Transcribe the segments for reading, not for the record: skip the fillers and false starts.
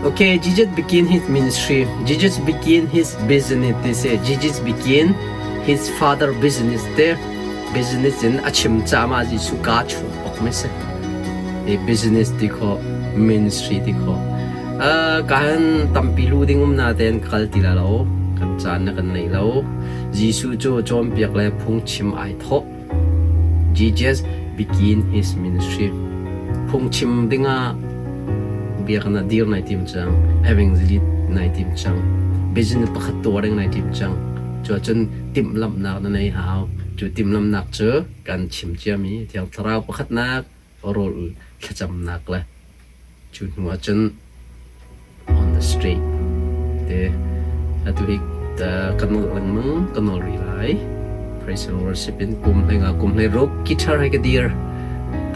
Okay, Jesus begin his ministry. Jesus begin his business ti si. Jesus begin his father business te business in a chim caah Jesuh ka chuak bak mi si. Hi business ti kho ministry ti kho. Ka han tampi lu ding um na ten kal ti la lo. Kan caan na kan nei lo. Jesuh cu cawnpiak le phungchim ai thawh. Jesus begin his ministry. Phungchim dingah biakinn ah dir nai tim cang. Evangelist nai tim cang. Business pakhat tuah ding nai tim cang. Cuacun timhlamhnak na nei hau. Cu timhlamhnak cu kan chim ciami Thiang Thlarau pakhatnak rawl thlacamnak le cu hnu ahcun on the street te atu hi kan nolh lengmang ka nol rih lai. Praise and worship in kum hlei nga kum hlei ruk guitar he ka dir.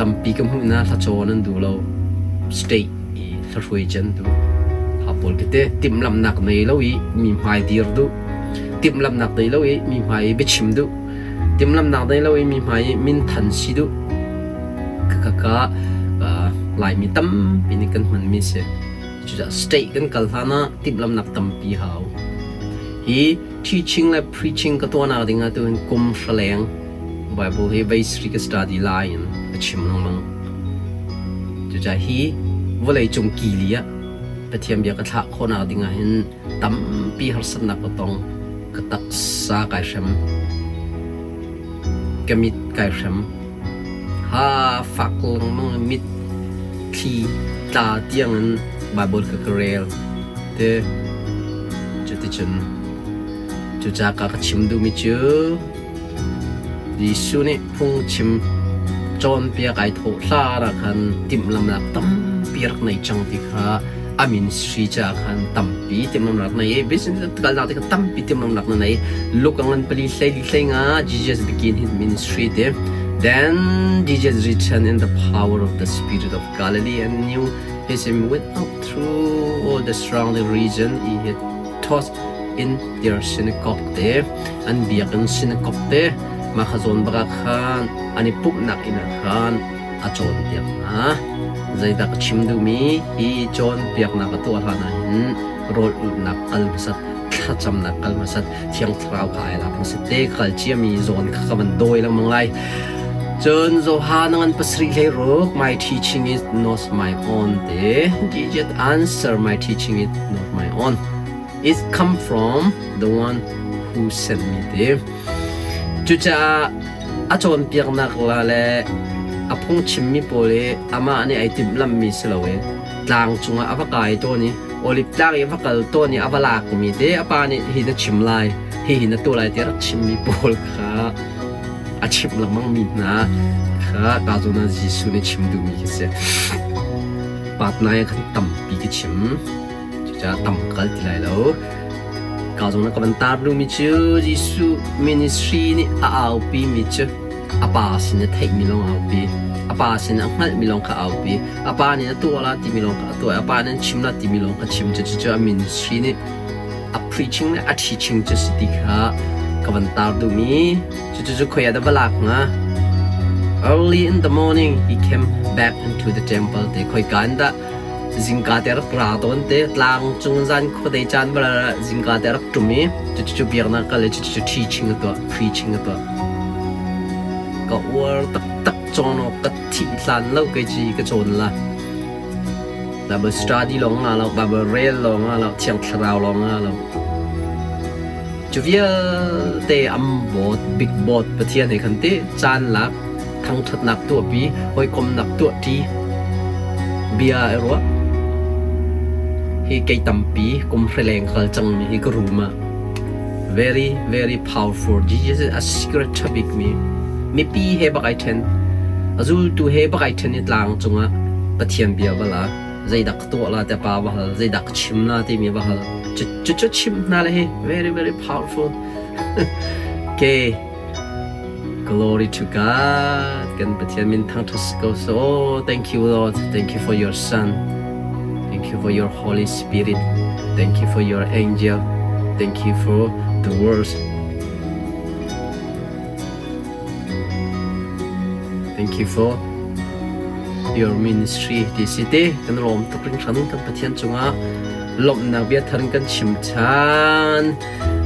Tampi ka hmuh na hla cawn an duh lo. State i hlahruai can duh. Ha pawl kite timhlamhnak nei lo i mi hmai dir duh. Timhlamhnak nei lo i mi hmai i biachim duh. Timhlamhnak nei lo i mi hmai i minthan si duh. Khakha Laimi tampi nih kan hmanmi si. Cucaah state kan kal hlan ah timhlamhnak tampi hau. Hi teaching le preaching ka tuahnak ding ah tuhin kum hra leng Bible hi vei sri ka study lai in ka chim lengmang. Cucaah hi vawlei cung kili ah Pathian bia ka thlah khawhnak ding ah hin tampi harsatnak ka tong. Ka taksa kai hrem. Ka mit kai hrem. Ha fak lengmang in mit thli tla tiangin Baibal kha ka rel. Te cuticun cucaah ka chim duhmi cu Jesuh nih phungchim cawnpiak ai thawh hlan ah khan timhlamhnak tampi rak nei cang ti kha a ministry caah khan tampi timhlamhnak rak nei i business kalnak ti kha tampi timhlamhnak na nei. Luke a ngan pali hleili hlei nga Jesus begin his ministry ti. Then Jesus returned in the power of the Spirit of Galilee and knew his him went out through all the surrounding region he had taught in their synagogue te an biakinn synagogue te mah kha zawn bak ah khan an i pumhnak inn ah khan a cawnpiak hna. Zeidah ka chim duhmi hi cawnpiaknak a tuah hlan ah hin rawl ulhnak kal hmasat, thlacamnak kal hmasat, Thiang Thlarau kha ai lak hmasat te kal ciami zawn kha ka van dawi lengmang lai. Cun Johan ngan pasarih hlei ruk my teaching is not my own te Jesus answer my teaching is not my own. It come from the one who sent me te. Cucaah a cawnpiaknak la le a phungchimmi pawl i amah nih ai timhlamhmi si lo i tlang cungah a va kai tawn i Olive tlang i a va kal tawn i a va lakmi te a pa nih hi na chim lai hihi na tuah lai ti a rak chimmi pawl kha a chimh lengmangmi hna kha ka zawn ah Jesuh nih chim duhmi khi si. Patnai ah khan tampi ka chim. Cucaah tam kal ti lai lo. Ka zong na ka van tar duhmi cu Jesuh ministry nih a aupi mi cu a pa sin a theihmi lawng a aupi. A pa sin a hngalhmi lawng kha a aupi. A pa nih a tuah la timi lawng kha a tuah. A pa nih an chim la timi lawng kha chim. Cucu a ministry nih a preaching le a teaching cu si ti kha ka van tar duhmi. Cucu cu khoi ah dah va lak hnga? Early in the morning he came back into the temple te khoi ka in dah Zingka te rak ra tawn te tlang cung zan khuadei caan bal ah zingka te rak ṭum i cucu biaknak kal i cucu teaching a tuah preaching a tuah. Ka uar taktak cawn awk ka thih hlan lo kei ci ka cawn la. Bible study lawng nga lo, Bible rel lawng nga lo, Thiang Thlarau lawng nga lo. Cu vialte am bawt, big bawt Pathian he khan ti caan lak thangṭhatnak tuahpi, hawikomnak tuahṭi, bia i ruah. Hi kei tampi kum hreleng kal cangmi hi ka room ah very very powerful Jesus is a secret ṭhabik mi mipi he bak ai ṭhen a zultu he bak ai ṭhen i tlang cungah Pathian bia va la zeidah ka tuah la te pa va hal zeidah ka chim la timi va hal cu cu chim hna le hi very very powerful okay Glory to God. Kan Pathian min thangṭhat si ko seh. Oh, thank you Lord. Thank you for your Son. Thank you for your Holy Spirit. Thank you for your angel. Thank you for the words. Thank you for your ministry ti si te. Kan lawm tuk hringhran kan Pathian cungah lawmhnak bia thar in kan chim ṭhan.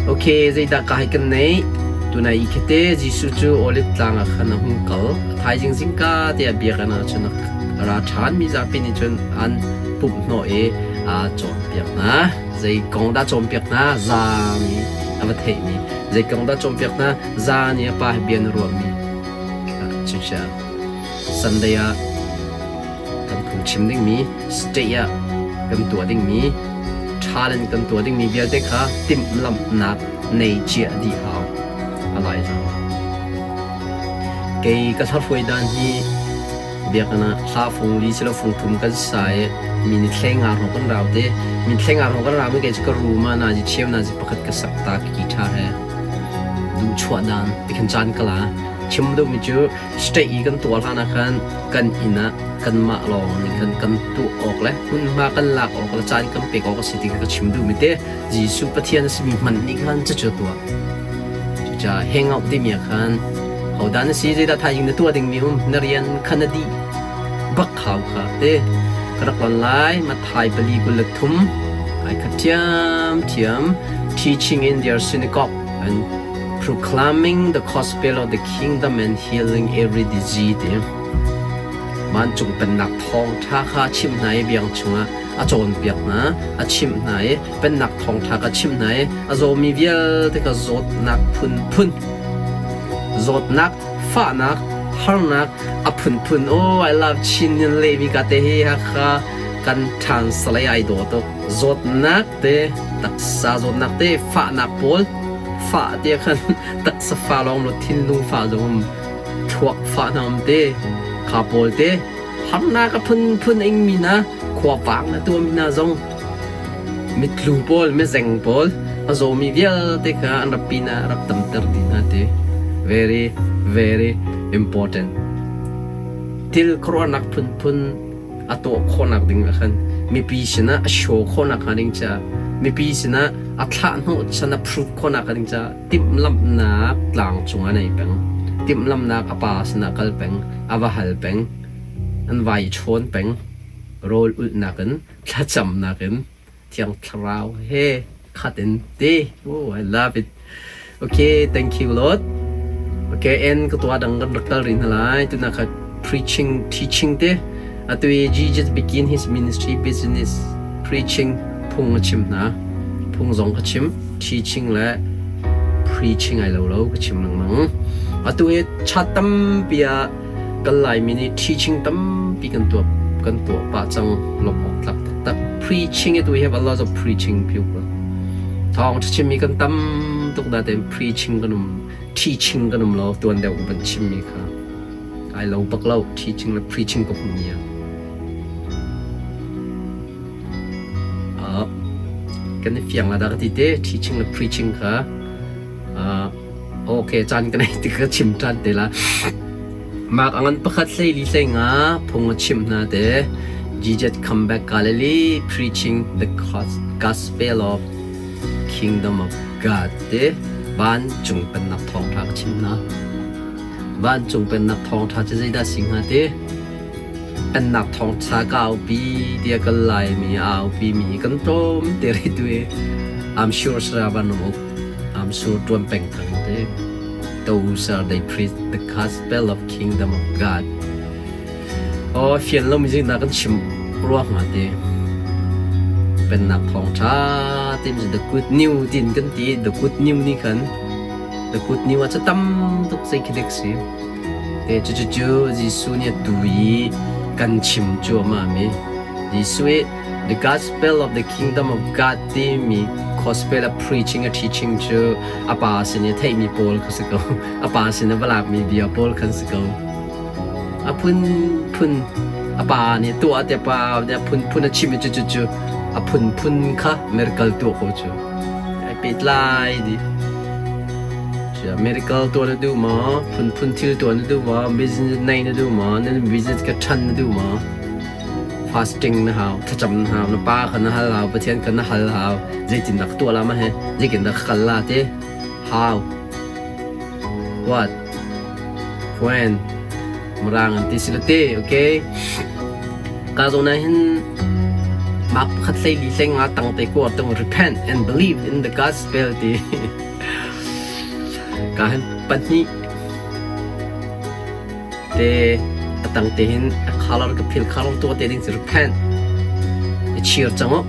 Okay, zeidah ka hai kan neih? Tunai i khite Jesuh cu Olive tlang ah khan a hung kal. A thaizing zingka te ah biakinn ah cun a ra ṭhan. Mi zapi nih cun an pumh hnawh i aa cawnpiak hna. Zei kong dah cawnpiak hna? Zan i a va theihmi. Zei kong dah cawnpiak hna? Zan i a pa he bia na ruahmi. Cucaah Sunday ah kan phungchim dingmi, state ah kan tuah dingmi, talent kan tuah dingmi vialte kha timhlamhnak nei cia dih hau a lai zau. Kei ka hlarhuai dan hi biakinn ah hla fung li silo fung thum kan sa i mi ni thleng nga hrawng kan rau te. Mi thleng nga hrawng kan rau mi kei cu ka room ah nazi cheu nazi pakhat ka sak ta ki tha he duh chuah dan tikhan caan ka la. Chim duhmi cu state i kan tuah hlan ah khan kan inn ah kanmah lawng nih khan kan tuah awk le hmunhma kan lak awk le caan kan pek awk a si ti kha ka chim duhmi te. Jesuh Pathian a simi hmanh nih khan cucu a tuah. Cucaah hangout timi ah khan hodah na si, zeidah thaizing na tuah dingmi um, na rian kha na dih bak hau kha te. Ka rak lon lai, Matthai 4:23 ai khat ṭhiamṭhiam, teaching in their synagogue and proclaiming the gospel of the kingdom and healing every disease ti. Vancung pennak thawngṭha kha chimh hna i biang chungah a cawnpiak hna, a chimh hna i pennak thawngṭha kha chimh hna i a zawmi vialte kha zawtnak phunphun, zawtnak, fahnak, harnak a phunphun. Oh, I love Chin in lehmi ka te hi Hakha kan ṭhan salai ai daw tuk. Zawtnak te, taksa zawtnak te, fahnak pawl, fah te khan taksa fa lawng lo thinlung fa zong um, thluak fah hna um te, kha pawl te, harnak a phunphun a ingmi hna, khuavang a tuahmi hna zong mitlu pawl, mizeng pawl, a zawmi vialte kha an rak pinah rak tamter dih hna ti. Very, very important. Thil khuaruahnak phunphun a tuah khawhnak ding ah khan mipi sinah a show khawhnak hnga ding caah mipi sinah a thlah hnawh chan a prove khawhnak hnga ding caah timhlamhnak tlang cungah nei peng. Timhlamhnak a pa sinah kal peng, a va hal peng, an vai i chawn peng. Rawl ulhnak in, thlacamnak in, Thiang Thlarau he khat in ti. Oh, I love it. Okay, thank you Lord. Okay, and ka tuah dang kan rak kal rih hna lai. Tuna kha preaching, teaching te. Atu i Jesus begin his ministry business preaching phung a chim hna. Phung zong ka chim. Teaching le preaching ai lo lo ka chim lengmang. Atu hi chat tampi ah kan Laimi nih teaching tampi kan tuah pah cang lawmh awk tlak taktak. Preaching it we have a lot of preaching people. Thawng chimmi kan tam tuk da tein preaching kan um teaching kan um lo tuan deuh kan chimmi kha ai lo bak lo teaching le preaching ka hmu mi ah kan i fiang la da ka ti te teaching le preaching kha Okay, caan ka nei ti ka chim ṭhan te la. Mark a ngan pakhat hlei li hlei nga phung a chimh hna te. Jesus come back Galilee preaching the gospel of kingdom of God te vancung pennak thawngṭha ka chim hna. Vancung pennak thawngṭha cu zeidah si hnga te? Pennak thawngṭha ka aupi tiah kan Laimi a aupi mi kan tlawm te rih tu i I'm sure Saravan uk I'm sure ṭuan peng thang te. Those are they preach the gospel of kingdom of God. Oh, fian lo mi na kan chim rua hnga te. Pennak thawngṭha ti mi the good news tin kan ti the good news ni khan the good news ah cu tam tuk zei khi dek si. Te cucu Jesuh nih a tu i kan chim cuahmah mi Jesuh i the gospel of the kingdom of God timi gospel a preaching a teaching cu a pa sin i theihmi pawl kha si ko. A pa sin a va lakmi bia pawl khan si ko. A phunphun a pa nih tuah te pa nih a phunphun a chim i cucu cu a phunphun kha miracle tuah ko cu. Ai pehtlai dih. Miracle tuah na duh maw? Phunphun thil tuah na duh maw? Business nei na duh maw? Na business ka ṭhan na duh maw? Fasting na hau, thlacam na hau, na pa kha na hal hau, Pathian kha na hal hau. Zeitindah ka tuah la ma he? Zeitindah ka kal la ti? How? What? When? Mirang an ti si lo ti, okay? Ka zawn ah hin mark pakhat hlei li hlei nga tang te kuar tung repent and believe in the gospel ti ka hin pahnih te a tang te hin a color ka phil color tu te ding cu repent i chir cang u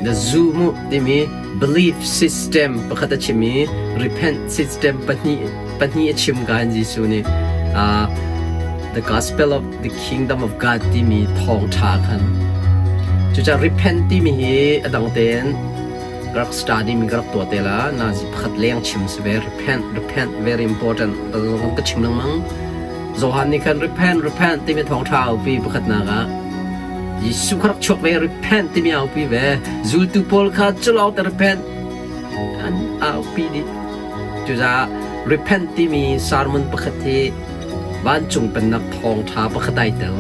the zoo mu timi belief system pakhat a chim i repent system pahnih pahnih a chim ka hin Jesuh nih the gospel of the kingdom of God timi thawngṭha khan cucaah repent timi hi a dang tein ka rak study mi ka rak tuah te la nazi pakhat leng chim si ve repent repent very important ka chim lengmang Johan nih khan repent repent timi thawngṭha aupi pakhatnak ah Jesuh kha rak chuak ve repent timi aupi ve zultu pawl kha culawng te repent an aupi dih cucaah repent timi sermon pakhat hi vancung pennak thawngṭha pakhat ai tel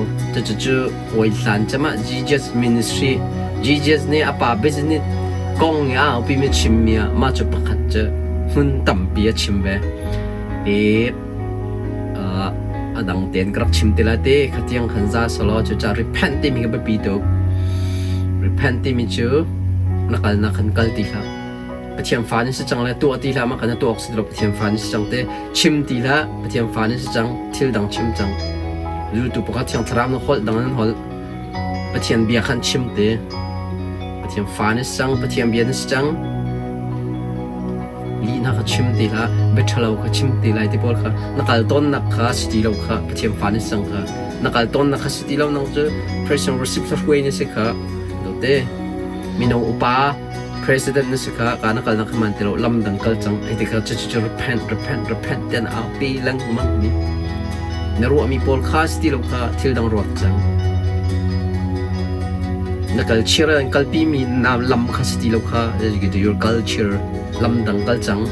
cucu hawi hlan cem ah Jesus ministry Jesus nih a pa business kong i a aupi mi chimmi ah mah cu pakhat cu hmun tampi a chim ve i a dang tein ka rak chim te lai te khatiang khan za selaw cucaah repent timi ka biapi tuk repent timi cu na kalnak khan kal ti hlah Pathian fa na si cang le tuah ti hlah mah kha na tuah awk si ti lo Pathian fa na si cang te chim ti hlah Pathian fa na si cang thil dang chim cang zultu pakhat thiang thlarau na holh dang nan holh Pathian bia khan chim te Pathian fa na si cang Pathian bia na si cang lihna kha chim ti hlah bia ṭhalo kha chim ti lai ti pawl kha na kal tawnnak kha si ti lo kha Pathian fa na si cang kha na kal tawnnak kha si ti lo nang cu Christian worship hruai na si kha dote mino upa president na si kha ka na kal na kha man ti lo lam dang kal cang ai ti kha cu cu repent repent repent tian au pi lengmang mi na ruahmi pawl kha si ti lo kha thil dang ruat cang na culture an kalpi mi na lam kha si ti lo kha your culture lam dang kal cang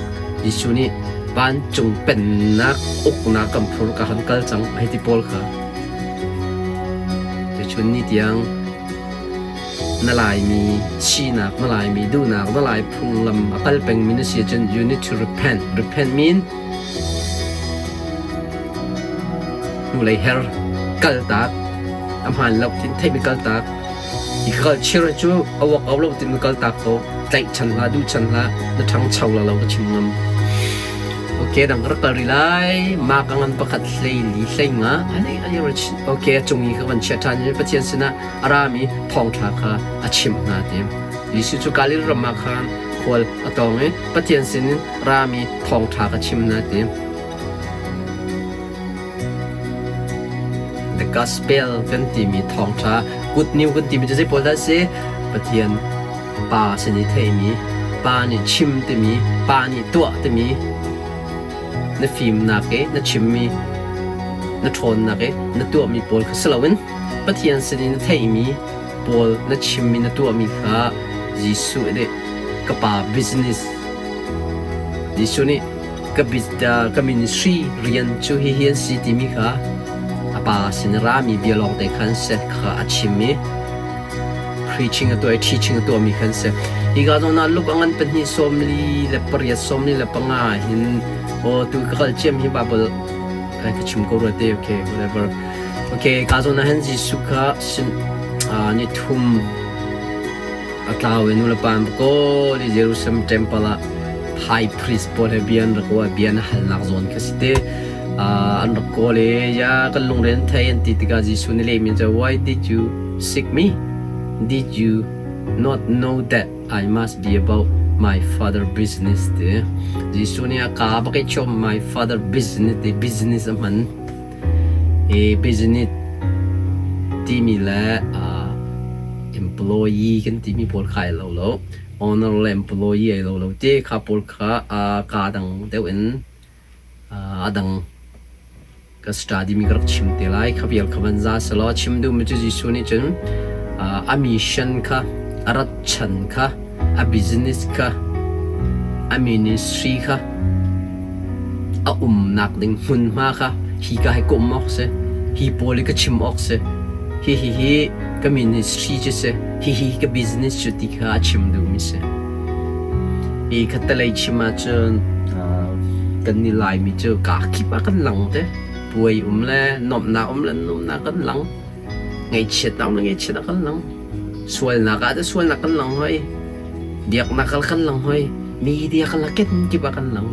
Jesuh nih vancung pennak uknak kan phur ka han kal cang ai ti pawl kha tuchun ni tiang na Laimi sinak na Laimi duhnak na Lai phunglam a kal pengmi na si ahcun you need to repent repent mean hnulei her kaltak a hmaan lo tin theihmi kaltak i culture cu a wak au lo tin kaltak ko tlaihchan hlah duhchan hlah na ṭhangcho la lo ka chim ngam okay dang rak kal rih lai ma ka ngan pakhat hlei li hlei nga okay a cung i ka van chia ṭhan i Pathian sinah a rami thawngṭha kha a chimh hna ti Jesuh cu Galil ram ah khan khual a tawng i Pathian sinin rami thawngṭha ka chim na ti The gospel kan timi thawngṭha good news kan timi cu zei pawl dah a si? Pathian Pa sin i theimi, Pa nih chim timi, Pa nih tuah timi, na fimnak i na chimmi, na ṭhawnnak i na tuahmi pawl kha si loin Pathian sin i na theihmi pawl na chimmi na tuahmi kha Jesuh nih ka pa business Jesuh nih ka ministry rian cu hihi an si timi kha a pa sin rami bia lawngte khan si kha a chim i preaching a tuah i teaching a tuahmi khan si. Hi ka zawn ah Luke a ngan pahnih 48 45 hin aw tu ka kal ciam hi Bible ka chim ko rua te okay whatever okay ka zawn ah hin Jesuh kha sin ni thum A tlau i nulepa an va kawl i Jerusalem Temple ah high priest pawl he bia an rak ruah i bia an halnak zawn kha si te. An rak kawl i, ya kan lungre an thei an ti tikah Jesuh nih lehmi cu, Why did you seek me? Did you not know that I must be about my father business ti. Jesuh nih a kaa bak i chom my father business ti business a hman. Hi business timi le employee kan timi pawl kha ai lo lo. Owner le employee ai lo lo ti kha pawl kha kaa dang deuh in a dang ka study mi ka rak chim te lai. Kha vial kha van za selaw chim duhmi cu Jesuh nih cun a mission kha a rat chan kha a business kha a ministry kha a umnak ding hmunhma kha hika hi ka um awk si, hi pawl hi ka chim awk si, hihi hi ka ministry cu si, hihi ka business cu ti kha a chim duhmi si. Hi khattelei chim ahcun kan nih Laimi cu kaa kip ah kan lang te. Puai um le nuamhnak um le nuamhnak kan lang. Ngaihchiatnak le ngaihchiatnak kan lang. Sualnak ah teh sualnak kan lang hoi. Biaknak ah kan lang hoi. Media kan lang kenkip ah kan lang.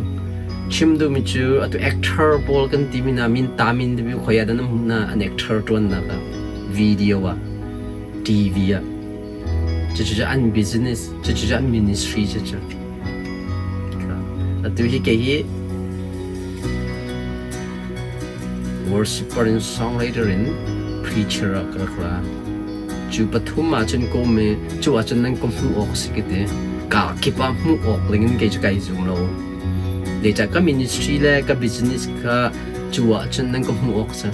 Chim duhmi cu atu actor pawl kan timi hna min tamin timi khoi ah dah nan hmuh hna an actor ṭuannak ah video ah TV ah cucu cu an business cucu cu an ministry cucu. Atu hi kei hi Worshipper in songwriter in preacher ah ka rak ra. Cu pathum ahcun kawm i cu ahcun nan ka hmuh awk si ka ti. Ka kip ah hmuh awk ding in kei cu kai zum lo. Zeicah ka ministry le ka business kha cu ahcun nan ka hmuh awk si.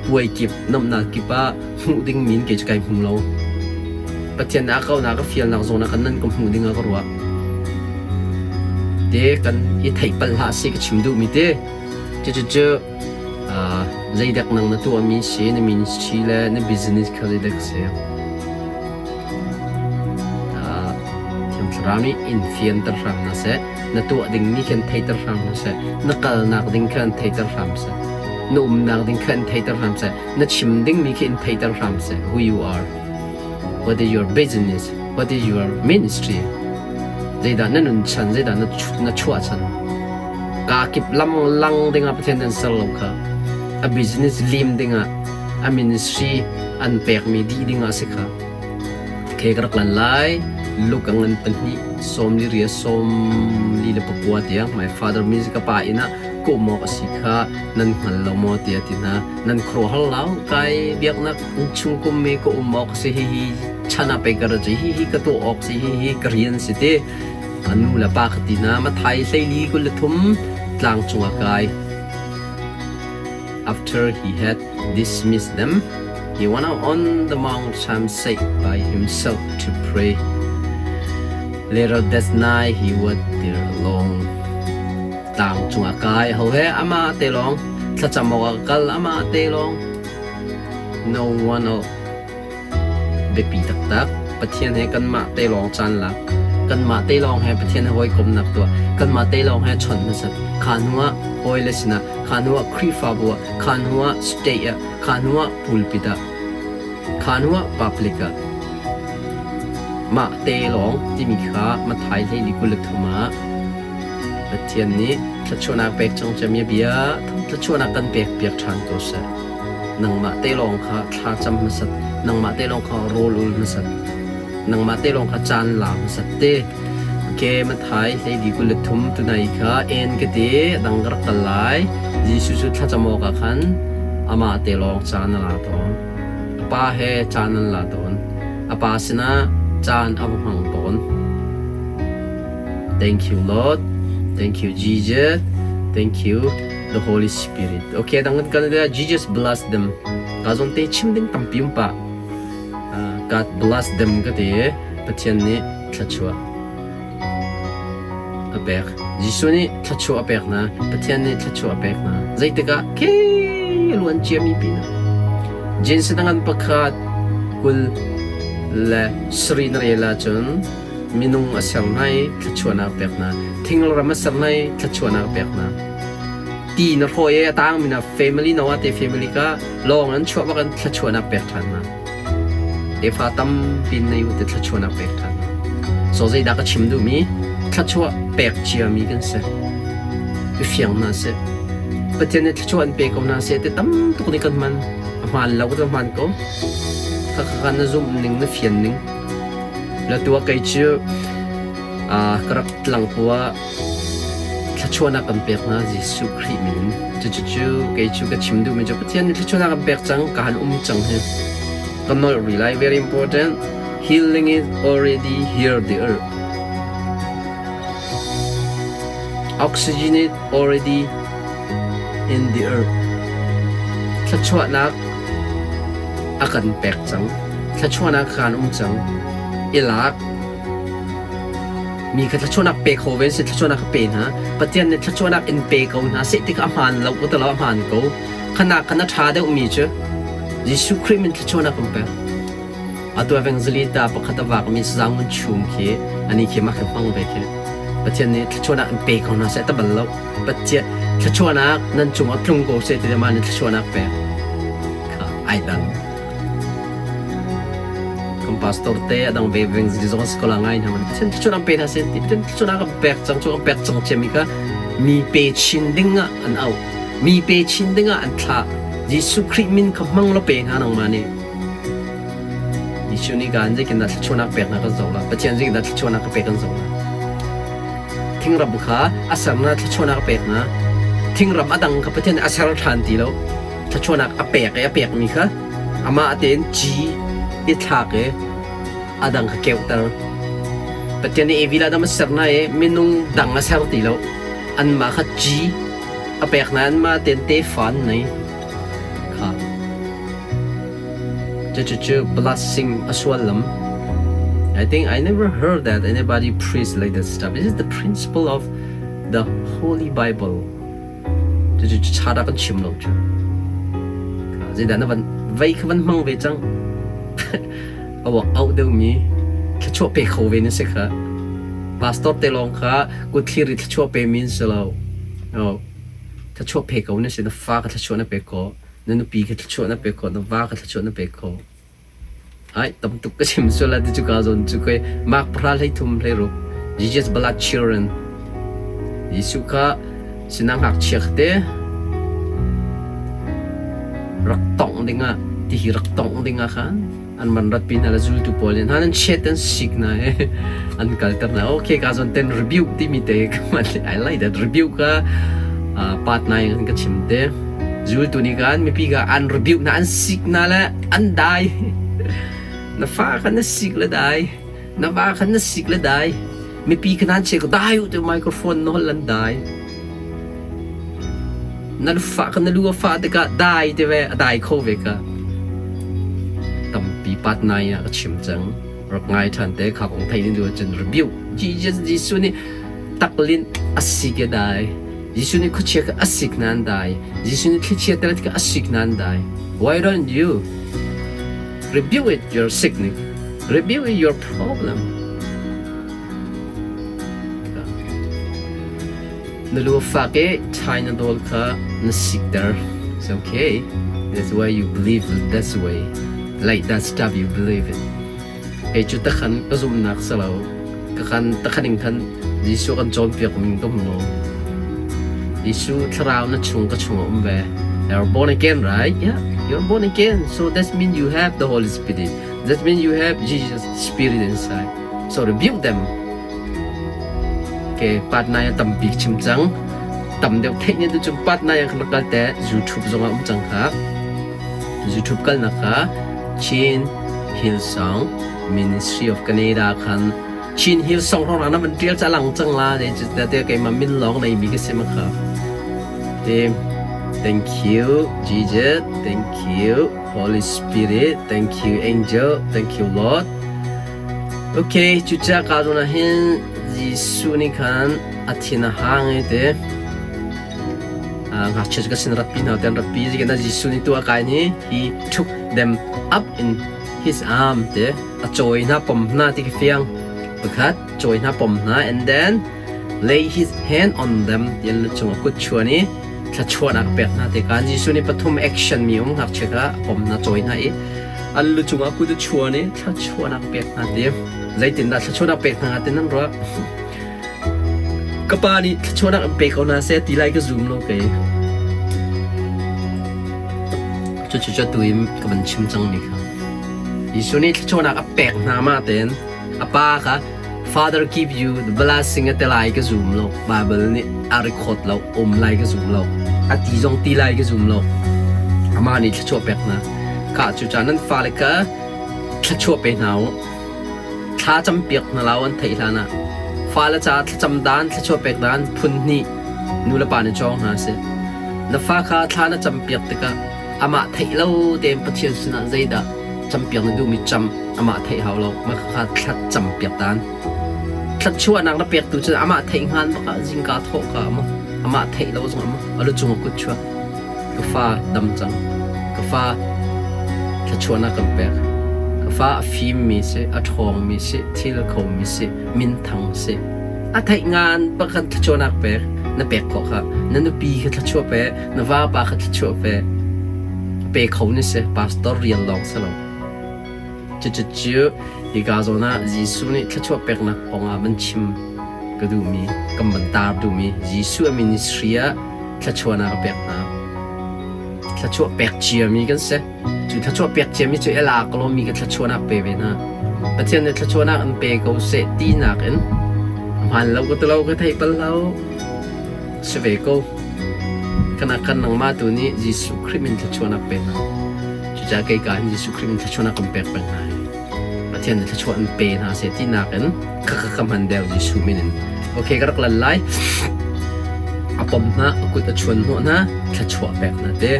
Puai kip, nomhnak kip ah hmuh ding min kei cu kai hmu lo. Pathian a kaunak a fialnak zawn ah kan nan ka hmuh ding ah ka ruah. Te kan i theih pal hlah si ka chim duhmi te. Cucucu zeidek nang na tuahmi si, na ministry le na business kha zeidek si. Thiang Thlarau nih in fianter hram hna seh, na tuah dingmi khan theiter hram hna seh, na kalnak ding khan theiter hram seh, na umnak ding khan theiter hram seh, na chim dingmi khi in theiter hram seh, who you are, what is your business, what is your ministry, zeidah na nun chan, zeidah na chuah chan. Kaa kip lam lang dingah Pathian nan ser lo kha. A business lim dingah, a ministry an pekmi dih dingah si kha. Ke ka rak lan lai. Luke a ngan pahnih sawm li ria sawm li le pakua tiang my father means ka pa inn ah kawm awk a si kha nan hngal lo maw tiah ti hna. Nan khuaruahhar lo kai biaknak chung kum mi ka um awk si hihi chan ah pei ka ra hi hi ka tuah awk si hihi ka rian si ti. A nu le pa ka ti hna Mathai hleili 23 tlang cungah kai. After he had dismissed them, he went out on the mountainside by himself to pray. Later that night he was there alone. Tlang cungah kai ho he amah te lawng thlacam awk ah kal amah te lawng. No one else. Biapi taktak. Pathian he kanmah te lawng caan lak. Kanmah te lawng he Pathian he hawikomhnak tuah. Kanmah te lawng he chawnh hmasat. Kha hnu ah hawile sinah, kha hnu ah Khrihfabu ah, kha hnu ah state ah, kha hnu ah pulpit ah, kha hnu ah public ah. Mah te lawng timi kha Matthai hleili 23 ah Pathian nih thluachuahnak pek cang ciami a bia thluachuahnak kan pek piak ṭhan ko seh. Nangmah te lawng kha thla cam hmasat, nangmah te lawng kha rawl ul hmasat, nangmah te lawng kha caan la hmasat te. Ke Mathai hleili 23 tunai kha en ka ti dang ka rak kal lai. Jesuh cu thlacam awkah khan amah te lawng caan a la tawn. A pa he caan an la tawn. A pa sinah caan a va hmang tawn. Thank you Lord. Thank you Jesus. Thank you the Holy Spirit. Okay, dang kan kan Jesus bless them. Ka zon te chim ding tampi um pa. God bless them ka ti Pathian nih thluachuah a pek. Jesuh nih thluachuah a pek hna. Pathian nih thluachuah a pek hna. Zeitikah ke luan ciami pin ah. Jensen ngan pakhat kul le sari na rel ahcun minung a ser hna i thluachuahnak a pek hna. Thingram a ser hna i thluachuahnak a pek hna. Ti na hrawi i a tangmi na family no te family ka lawng an chuah bak in thluachuahnak pek ṭhan hna. Tefa tampi nei u te thluachuahnak pek ṭhan hna. So zeidah ka chim duhmi thluachuah pek ciami kan si. I fiang hna sih. Pathian nih thluachuah an pe ko hna seh ti tam tuk nih kan hman. A hmaan lo ka hmaan ko. Khakha na zumh ning na fian ning. La tua kei cu ka rak tlang ah thluachuahnak kan pek hna Jesuh Khrih min in. Cucu kei cu ka chim duhmi cu Pathian nih thluachuahnak kan pek cang, ka han um cang hi. Ka nolh rih lai, very important. Healing is already here the earth. Oxygen is already in the earth. Thluachuahnak a kan pek cang. Thluachuahnak kan um cang. I lak. Mi kha thluachuahnak pe kho ve si thluachuahnak ka pe hna. Pathian nih thluachuahnak in pe ko hna seh ti kha a hmaan lo ko lo a hmaan ko. Khana khan a ṭha deuhmi cu Jesuh Khrih min thluachuahnak kan pek. Atu evangelista pakhat a vakmi Sazang Chum khi ani khi mah khi hmang ve khi. Pathian nih thluachuahnak in pe ko hna seh ta bal lo. Pathian thluachuahnak nan cungah tlung ko seh ti mah nih thluachuahnak pek. Kha ai dang. Kan pastor te a dang ve veng zili zong si ko la ngai hna man. Pathian thluachuah pe hna seh ti Pathian thluachuah kan pek cang cu kan pek cang ciami kha mi pe chin ding ah an auh. Mi pe chin ding ah an thlah. Jesuh Khrih min kha hmang law pe hna nangmah nih. Jesuh nih kan zeitindah thluachuahnak pek hna kan zoh la. Pathian zeitindah thluachuahnak ka pek kan zoh la. Thingram kha a sernak thluachuahnak a pek hna. Thingram a dang kha Pathian nih a ser ṭhan ti lo. Thluachuahnak a pek i a pekmi kha amah tein ci i thlak i a dang kha keuhter. Pathian nih Evi le Adam a ser hna i minung dang a ser ti lo. Anmah kha ci a pek hna anmah tein tefa an nei. Kha. Cucu blessing a suallam. I think I never heard that anybody preach like that stuff. This is the principle of the Holy Bible. Cucu cha dah kan chim lo cu. Zeidah na van vei kha van hmang ve cang. Awak auh deuhmi thluachuah pe kho ve na si kha. Pastor te lawng kha kut thlir i thluachuah pe mi si lo. No. Thluachuah pe ko na si na fa ka thluachuah na pe ko. Na nupi kha thluachuah na pek khawh, na va kha thluachuah na pek khawh. Ai, tam tuk ka chim sual la ti cu ka zawn cu koi Mark 10 33 Jesus blood children Jesuh kha sinah ngakchia te rak tongh dingah ti hi rak tongh dingah khan an man rat pi hna le zultu pawl nih hna nan chet an sik hna i an kalter hna. Okay, ka zawn ten rebuke timi te I like that rebuke ka part 9 kan ka chim te. Zultu nih kan mipi ka an rebuke na an sik na le an dai. Na fa kha na sik le dai. Na va kha na sik le dai. Mipi kha nan che ko dai u te microphone na hol an dai. Na fa kha na lu a fah tikah dai ti ve a dai kho ve ka. Tampi part 9 ah ka chim cang. Rak ngai ṭhan te kha kong thei ni cun rebuke. Jesus Jesuh nih taklin a sik e dai. Jesuh nih khuachia kha a sik nan dai. Jesuh nih thlichia tel kha a sik nan dai. Why don't you rebuke it your sickness? Rebuke it your problem. Na lu fak i China doll kha na sikter. It's okay. That's why you believe that's way. Like that stuff you believe it. Kei cu takhan ka zumhnak si lo. Ka kan takhan in khan Jesuh kan cawnpiak ning ka hmu lo. Jesuh thlarau na chung ka chung a um ve. You're born again, right? Yeah, you're born again. So that means you have the Holy Spirit. That means you have Jesus Spirit inside. So rebuke them. Okay, part 9 tampi chim cang. Tam deuh theih ne tu cu part 9 kan kal te YouTube zong ah um cang kha. YouTube kalnak kha Chin Hillsong Ministry of Canada khan Chin Hillsong rong na van tial cha lang cang la de te te keimah min lawng nei mi ka si ma kha. Te thank you Jesus, thank you Holy Spirit, thank you Angel, thank you Lord. Okay, cucaah ka zawn ah hin Jesuh nih khan a thin a hang i te ngakchia cu ka sin rat pi hna te an rat pi zikin Jesuh nih tu a kai ni he took them up in his arm te a cawi hna pom hna ti ka fiang pakhat cawi hna pom hna and then lay his hand on them ti an lu cung a kut chuan i thluachuahnak a pek hna te kan Jesuh nih pathum action mi um ngakchia kha a pom hna cawi hna i an lu cungah kut a chuan i thluachuahnak a pek hna ti zeitindah thluachuahnak pek hna ti nan ruah Ka pa nih thluachuahnak in pe ko hna seh ti lai ka zum lo kei. Cucu cu atu in ka van chim cangmi kha. Jesuh nih thluachuahnak a pek hna ma tein a pa kha Father give you the blessing a ti lai ka zum lo. Bible nih a record lo, um lai ka zum lo. A ti zong ti lai ka zum lo. Amah nih thluachuah pek hna. Kha cucaah nan fale kha thluachuah pe hna u. Thla campiak hna lo an theih hlan ah fale caah thlacam dan, thluachuah pek dan phun hnih nulepa nih cawng hna seh. Na fa kha thla na campiak tikah amah theih lo tein Pathian sinah zeidah campiak na duhmi cam amah theih hau lo. Mah kha thla campiak dan. Thluachuahnak na pek tu cu amah theih hngan bak ah zingka thawh ka ama amah theih lo zong ama a lu cung a kut chuak. Ka fa dam cang. Ka fa thluachuahnak kan pek. Ka fa a fimmi si, a ṭhawngmi si, thil khomi si, minthang si. A theih ngan pakhat thluachuahnak pek na pek khawh kha. Na nupi kha thluachuah pe, na vapa kha thluachuah pe. Pe kho ni si, pastor rian lawng si lo. Cucu hika zawn ah Jesuh nih thluachuah peknak kongah van chim ka duhmi, kan van tar duhmi Jesuh a ministry ah thluachuahnak a pek hna. Thluachuah pek ciami kan si. Cu thluachuah pek ciami cu ela kalomi ka thluachuahnak pe ve hna. Pathian nih thluachuahnak an pe ko seh tinak in hmaan lo ka ti lo ka theih bal lo. Si ve ko. Kana kan nangmah tu nih Jesuh Khrih min thluachuahnak pe hna. Cucaah kei ka hin Jesuh Khrih min thluachuahnak kan pek peng hna. Pathian nih thluachuah an pe hna seh tinak in ka ka ka hman deuh Jesuh min in. Okay, ka rak lan lai. A pom hna, a kut a chuan hnawh hna, thluachuah pek hna te.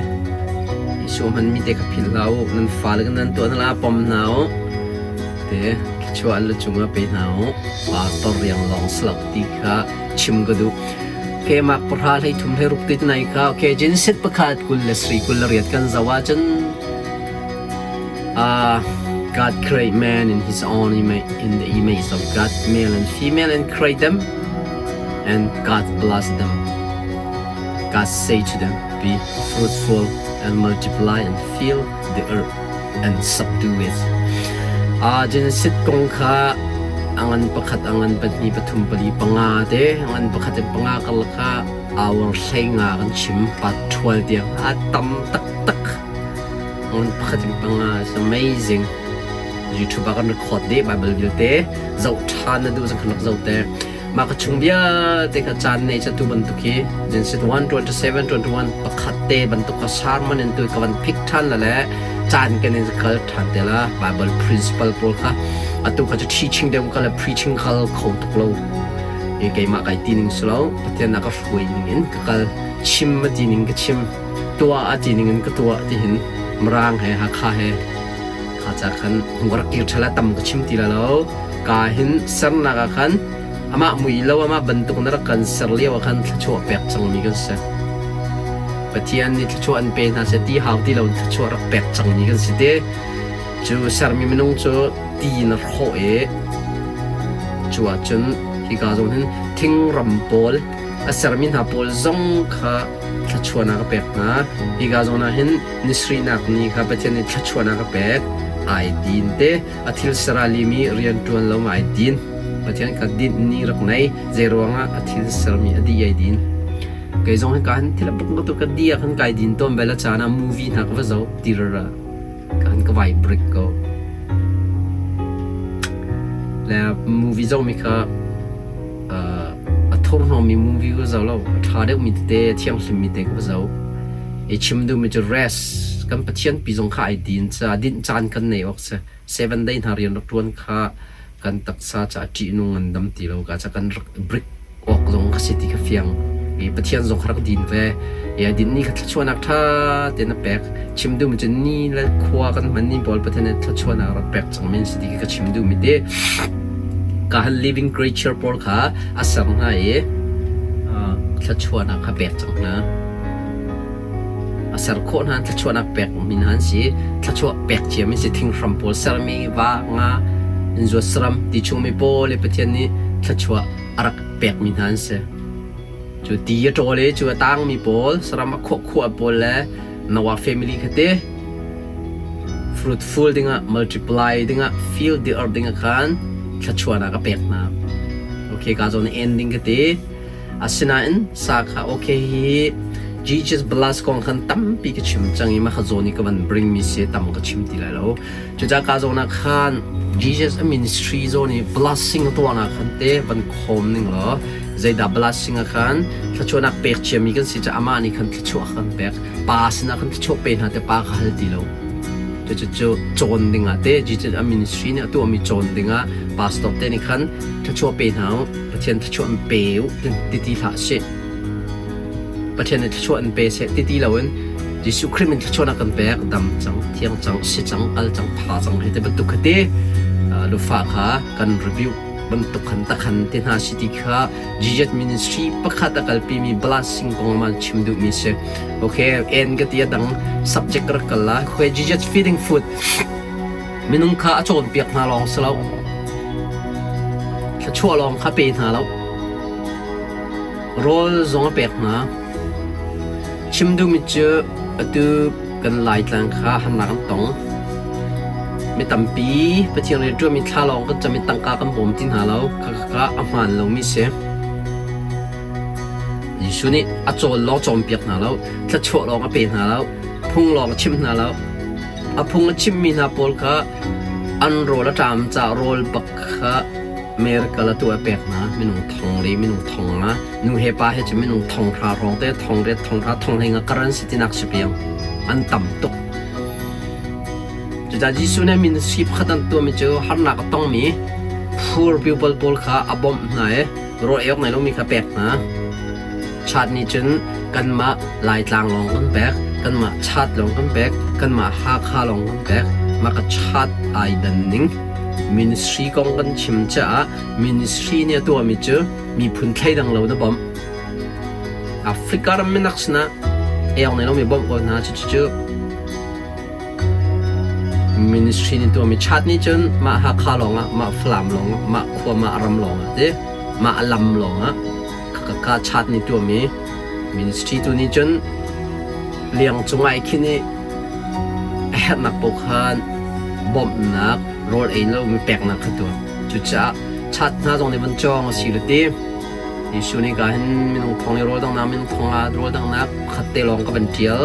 Jesuh hman mi te kha philh hlah u. Nan fale kan nan tuah hna la pom hna u. Te thluachuah an lu cungah pe hna u. Pastor riang lawng si lo ti kha chim ka duh. Okay, mak pahra hlei thum hlei ruk ti nai kha okay Genesis pakhat 27 28 kan zoh ahcun God create man in his own image in the image of God male and female and create them and God bless them God say to them be fruitful and multiply and fill the earth and subdue it. Genesis kong kha a ngan pakhat, a ngan pahnih, pathum, pali, panga te, a ngan pakhat in panga karlak kha hour hlei nga kan chim, part 12 tiang a tam taktak. Ngan pakhat in panga is amazing. YouTube ah kan record dih Bible vialte zoh ṭhan na duh zong khan rak zoh te. Mah ka chung vialte kha caan nei ca tu bantuk hi Genesis 1 27 21 pakhat te bantuk kha sermon in tu ka van pick ṭhan la le caan kan in kal ṭhan te la Bible principle pawl kha atu kha cu teaching deuh ka le preaching kal kho tuk lo i keimah kai ti ning si lo Pathian na ka hruai ning in ka kal chim a ti ning ka chim tuah a ti ning in ka tuah ti hin Mirang he Hakha he kha ca khan hung rak kir ṭhala tam ka chim ti la lo Ka hin sernak ah khan amah mui lo amah bantuk na rak kan ser lio ah khan thluachuah pek cangmi kan si. Pathian nih thluachuah an pe hna seh ti hau ti lo thluachuah rak pek cangmi kan si te. Cu sermi minung cu ti na hrawh i cu ahcun hika zawn hin thingram pawl a sermi hna pawl zong kha thluachuahnak a pek hna. Hika zawn ah hin nisrinak ni kha Pathian nih thluachuahnak a pek. Ai din te a thil seralimi rianṭuan lo ma ai din. Pathian kha dinh ni rak nei. Zeiruangah a thil sermi a dih ai din. Kei zong hi ka han thil a buk tu ka di ah khan kai din tawn bel a caan ah movie hna ka va zoh tirara ka han ka vai break ko. Le movie zoh mi kha a thurhnawmmi movie ka zoh lo. A ṭha deuhmi tete, a thianghlimmi te ka va zoh. I chim duhmi cu rest kan Pathian pi zong kha ai din ca dinh caan kan nei awk si. Seven day hna rian rak ṭuan kha kan taksa ca ṭihnung ngandam ti lo ka ca kan rak brick awk zong ka si ti kha fiang. I Pathian zong kha rak din ve. I a din ni kha thluachuahnak ṭha tein a pek. Chim duhmi cu ni le khua kan hman ni pawl Pathian nih thluachuahnak rak pek cang men si ti ka chim duhmi te. Ka han living creature pawl kha a ser hna i thluachuahnak kha pek cang hna. A ser khawh hna thluachuahnak pek mi hna an si. Thluachuah pek ciami si thinghram pawl sermi va nga in zuat saram ti chungmi pawl i Pathian nih thluachuah a rak pekmi hna an si. Cu ti a ṭawl i cu a tangmi pawl saram a khuahkhuah pawl le Noah family kha te fruitful dingah multiply dingah fill the earth dingah khan thluachuahnak a pek hna. Okay ka zawn ending ka ti. Asinain sa kha okay hi Jesus bless kong khan tampi ka chim cang i mah kha zawn i ka van bring mi si tam ka chim ti lai lo. Cucaah ka zawn ah khan Jesus a ministry zawn i blessing a tuahnak khan te van khawm ning law zeidah blessing ah khan thluachuahnak pek ciami kan si caah amah nih khan thluachuah kan pek. Pa sinah khan thluachuah pe hna te pa kha hal ti lo. Cucu cawn dingah te Jesus a ministry nih a tuahmi cawn dingah pastor te nih khan thluachuah pe hna u, Pathian thluachuah an pe u ti ti hlah sih. Pathian nih thluachuah an pe seh ti ti loin Jesuh Khrih min thluachuahnak kan pek dam cang, thiang cang, si cang, kal cang, pha cang hei ti bantuk kha ti lufa kha kan review bantuk khan takhan te hna si ti kha Jesus ministry pakhat a kalpimi blessing kong man chim duhmi si. Okay, en ka ti a dang subject rak kal la. Okay, Jesus feeding food. Minung kha a cawnpiak hna lawng si lo. Thluachuah lawng kha pe hna lo. Rawl zong a pek hna. Chim duhmi cu atu kan Laitlang kha harnak an tong. Mi tampi Pathian rianṭuanmi thla lawng kan cam i tangka kan bawm ti hna lo. Khakha a hmaan lomi si. Jesuh nih a cawl lawng cawnpiak hna lo, thluachuah lawng a pe hna lo, phung lawng a chimh hna lo. A phung a chimhmi hna pawl kha an rawl a ṭam caah rawl bak kha miracle a tuah a pek hna. Minung thong li, minung thong nga, nu he pa he cu minung thong hra hrawng te, thong riat, thong hra, thong hlei nga kar an si tinak si piang. An tam tuk. Cucaah Jesuh nih ministry pakhat an tuahmi cu harnak a tongmi poor people pawl kha a bawmh hna i rawl ei awk nei lomi kha pek hna. Chat nih cun kanmah Laitlang lawng kan pek, kanmah Chat lawng kan pek, kanmah Hakha lawng kan pek. Mah ka chat ai dan ning. Ministry kong kan chim caah ministry nih a tuahmi cu miphun thleidang lo na bawmh. Africa ram minak sinah ei awk nei lomi bawmh ko hna. Cucu Ministry nih tuahmi chat nih cun mah Hakha lawngah, mah Falam lawngah, mah khua, mah ram lawngah ti, mah lam lawngah ka chat nih tuahmi ministry tu nih cun liang cungah i khin i a herhnak paoh khan bawmhnak rawl ei lomi peknak kha tuah. Cucaah chat hna zong nih van cawng a si le ti. Jesuh nih ka hin minung thong i rawl dangnak minung thong ah rawl dangnak pakhat te lawng ka van ṭial.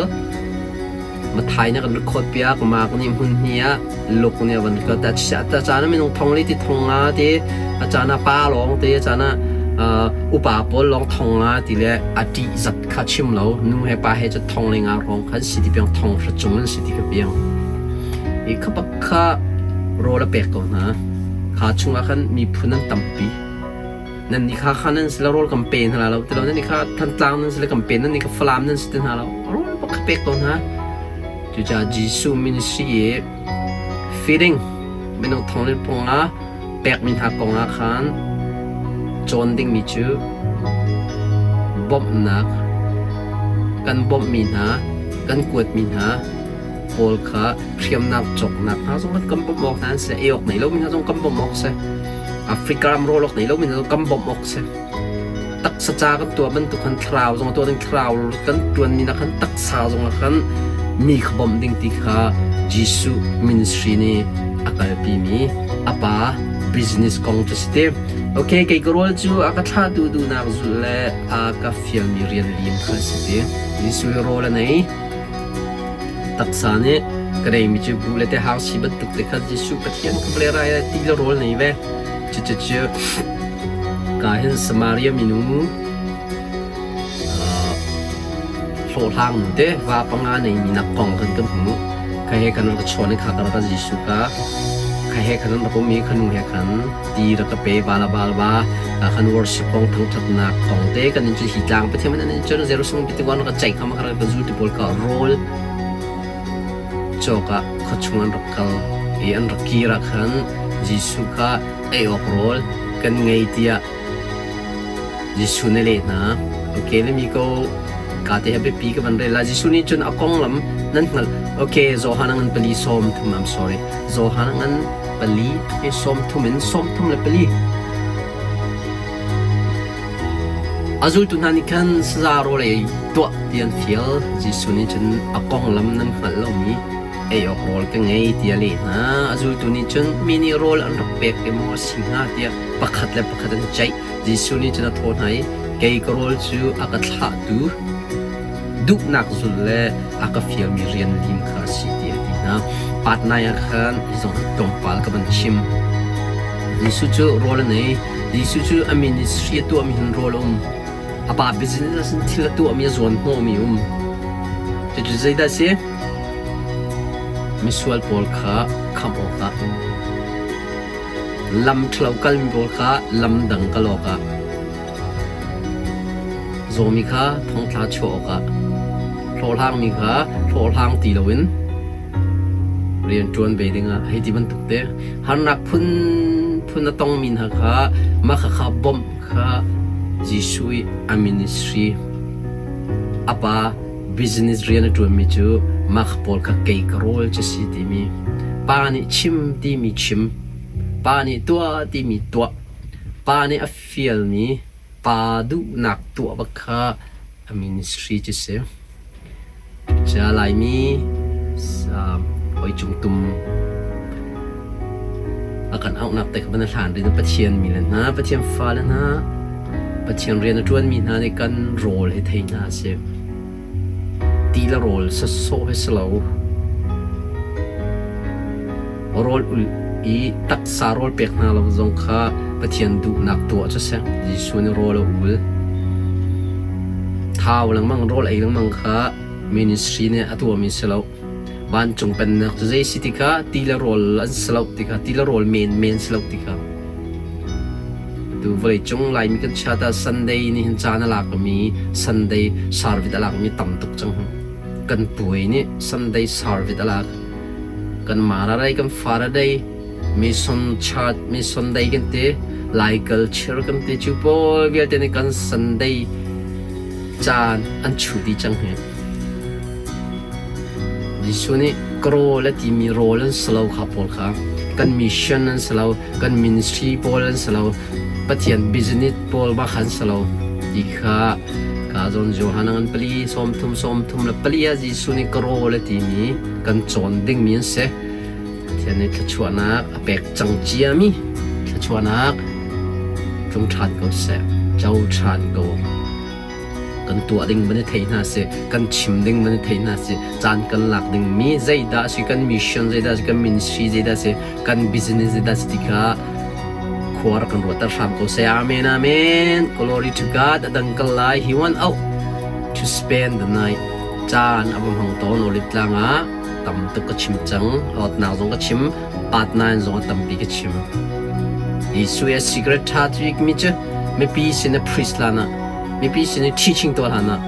Mathai nih a kan record piak, Mark nih hmun hnih ah, Luke nih a van record. Ta caan ah minung thong li ti thong nga ti, a caan ah pa lawng ti, a caan ah upa pawl lawng thong nga ti le a ṭih zat kha chim lo. Nu he pa he cu thong le nga hrawng khan si ti piang thong hra cung an si ti ka piang. I kha bak kha rawl a pek ko hna. Kha chungah khan miphun an tampi. Nan nih kha kha nan si lo rawl kan pe hna lo ti lo nan nih kha Thantlang nan si le kan pe nan nih kha Falam nan si ti hna lo rawl bak kha pek ko hna. Cucaah Jesuh ministry i feeding minung thong le pung ah pekmi hna kong ah khan cawn dingmi cu bawmhnak kan bawmhmi hna kan kuatmi hna pawl kha hriamnak cawknak hna zong kan bawmh awk hna an si ei awk nei lomi hna zong kan bawmh awk si. Africa ram rawl awk nei lomi hna zong kan bawmh awk si. Taksa ca kan tuah bantuk khan thlarau zong tuah ding thlarau kan ṭuanmi nak khan taksa zong ah khan mi kha bawmh ding ti kha Jesuh ministry nih a kalpimi a pa business kong cu si te. Okay, kei ka rawl cu a ka thlahtu duhnak zulh le a ka fialmi rian lim kha si te. Jesuh hi rawl a nei. Taksa nih ka neimi cu buh le tehang si bantuk te kha Jesuh Pathian ka vawlei rai ah ti le rawl nei ve. Cucu ka hin Samaria minu hlawhhlang nu te va panga neimi nak kong kan kan hmuh. Kha he khan rak chawn i kha ka rak Jesuh ka kha he khan rak um i kha nu he khan ti rak ka pe bala bal ba khan worship kong thangthatnak kong te kan in cu hi tlang Pathian man in cun Jerusalem ti wan ka ceih kham ka ka zul ti pawl ka rawl cawk ah khuachung an rak kal i an rak kir ah khan Jesuh kha ei awk rawl kan ngei tiah Jesuh nih a leh hna. Okay, le mi ko ka te biapi ka van rel la. Jesuh nih cun a konglam nan hngalh. Okay, Johan a ngan pali sawm thum I'm sorry. Johan a ngan pali i sawm thum in sawm thum le pali. A zultu hna nih khan saza rawl ei tuah ti an fial. Jesuh nih cun a konglam nan hngalh lomi ei awk rawl ka ngei tiah a leh hna. A zultu nih cun mi nih rawl an rak pek i maw a si hnga tiah pakhat le pakhat an i ceih. Jesuh nih cun a thawh hna i, Kei ka rawl cu a ka thlahtu duhnak zulh le a ka fialmi rian lim kha a si tiah a ti hna. Patnai ah khan hi zong tlawmpal ka van chim. Jesuh cu rawl an ei. Jesuh cu a ministry a tuahmi hin rawl a um. A pa business in thil a tuahmi a zuan hnawhmi um. Cucu zeidah a si? Misual pawl kha khamh awkah lam ṭhalo kalmi pawl kha lam dang kal awkah Zawmi kha thongthla chuah awkah hlawhhlangmi kha hlawhhlang ti loin rian ṭuan ve dingah hei ti bantuk te harnak phunphun a tongmi hna kha mah khakha bawmh kha Jesuh i a ministry a pa business rian a ṭuanmi cu mah kha pawl kha kei ka rawl cu si timi pa nih chim timi chim pa nih tuah timi tuah pa nih a fialmi pa duhnak tuah bak kha a ministry cu si. Ca Laimi hawi cung tum. A kan auhnak te kha van hlan rin Pathian mi le hna, Pathian fale hna, Pathian rian a ṭuanmi hna nih kan rawl hi thei hna sih. Ti le rawl sawsawh hi si lo. Rawl ulh i taksa rawl pek hna lo zong kha Pathian duhnak tuah cu si. Jesuh nih rawl a ul. Thau lengmang rawl ei lengmang kha ministry nih a tuahmi si lo. Vancung pennak cu zei si ti kha ti le rawl an si lo ti kha ti le rawl menmen si lo ti kha. Atu vawleicung Laimi kan chiat ah Sunday nih hin caan a lakmi Sunday service a lakmi tam tuk cang. Kan puai nih Sunday service a lak. Kan Mara Day, kan Fara Day, Mission Church, Mission Day kan ti, Lai culture kan ti cu pawl vialte nih kan Sunday caan an chu dih cang hi. Jesuh nih ka rawl a timi rawl an si lo kha pawl kha kan mission an si lo, kan ministry pawl an si lo, Pathian business pawl bak an si lo ti kha ka zawn Johan an pali sawmthum sawmthum le pali ah Jesuh nih ka rawl a timi kan cawn dingmi an si. Pathian nih thluachuahnak a pek cang ciami thluachuahnak tlung ṭhan ko seh, co ṭhan ko. Kan tuah ding van i thei hna sih, kan chim ding van i thei hna sih, caan kan lak ding mi zeidah a si, kan mission zeidah a si, kan ministry zeidah a si, kan business zeidah a si ti kha khua rak kan ruahter hram ko seh. Amen, amen. Glory to God. A dang kal lai. He went out to spend the night. Caan a va hmang tawn Olive tlang ah tam tuk ka chim cang. Awtnak zong ka chim, part 9 zong a tampi ka chim. Jesuh a secret ṭha mi cu mipi sin a priest lan ah mipi sin i teaching tuah hlan ah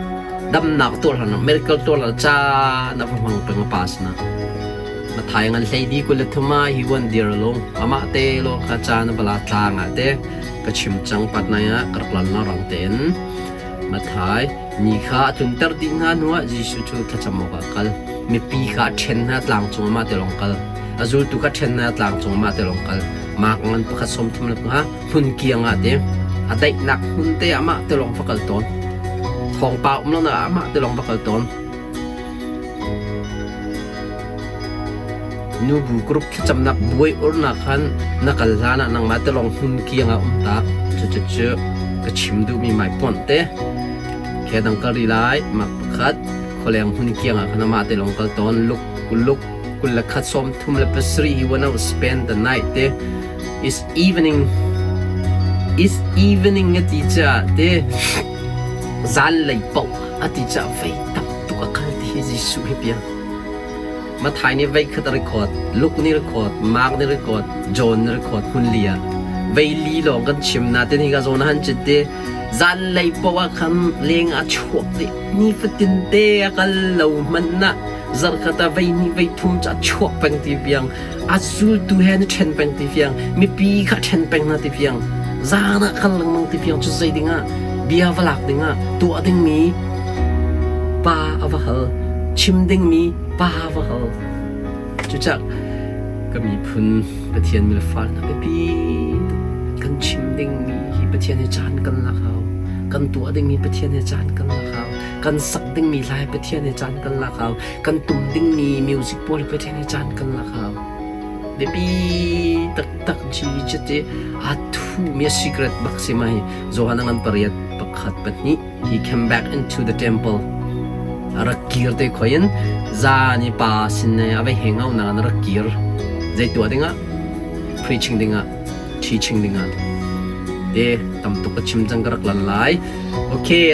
damnak tuah hlan ah miracle tuah hlan ah caan a va hmang peng a pa sinah Mathai ngan hlei di kul le thum ah he won dir alone amah te lo kha caan a bala tlang ah te ka chim cang pat nai ah ka rak lan la rang tein Mathai ni kha a tlunter dih hna hnuah Jesuh cu thlacam awkah a kal mipi kha a ṭhen hna tlang cung amah te lawng kal a zultu kha ṭhen hna tlang cung amah te lawng kal mak ngan pakhat sawm thum le panga hmun kiang ah te a daihnak hmun te amah te lawng va kal tawn thawngpa um lo nak amah te lawng va kal tawn nubu group thlacamnak buai urnak khan na kal hlan ah nangmah te lawng hmun kiang ah um ta cu cu cu ka chim duhmi mai pont te ke dang kal ri lai mak pakhat khualeng hmun kiang ah khan amah te lawng kal tawn luk luk 21 37 he wanna spend the night te is evening is evening a ti caah te zanlei paoh a ti caah vei tam tuk a kal ti hi Jesuh hi piang Mathai nih vei khat a record Luke nih record Mark nih record John nih record hmun li ah vei li lawng kan chim na te ni ka zawn han chit te zanlei paoh ah khan leng ah chuak dih nifatin te a kal lo hmanh na zarkhat ah vei hnih vei thum ca chuak peng ti piang a zultu he na ṭhen peng ti fiang mipi kha ṭhen peng hna ti fiang zan ah kal lengmang ti fiang cu zei dingah bia va lak dingah tuah dingmi pa a va hal chim dingmi pa va hal cucak ka miphun Pathian milfal hna biapi kan chim dingmi hi Pathian he caan kan lak hau kan tuah dingmi Pathian he caan kan lak hau kan sak dingmi hla he Pathian he caan kan lak hau kan tum dingmi music pawl hi Pathian he caan kan lak hau. Biapi taktak ji cu a thumi a secret bak si mai Johan ngan pariat pakhat pahnih he came back into the temple a rak kir te khoin zan i pa sin ne a vai heng au na rak kir zei tuah dingah preaching dingah teaching dingah te tam tuk ka chim cang ka rak lan lai okay.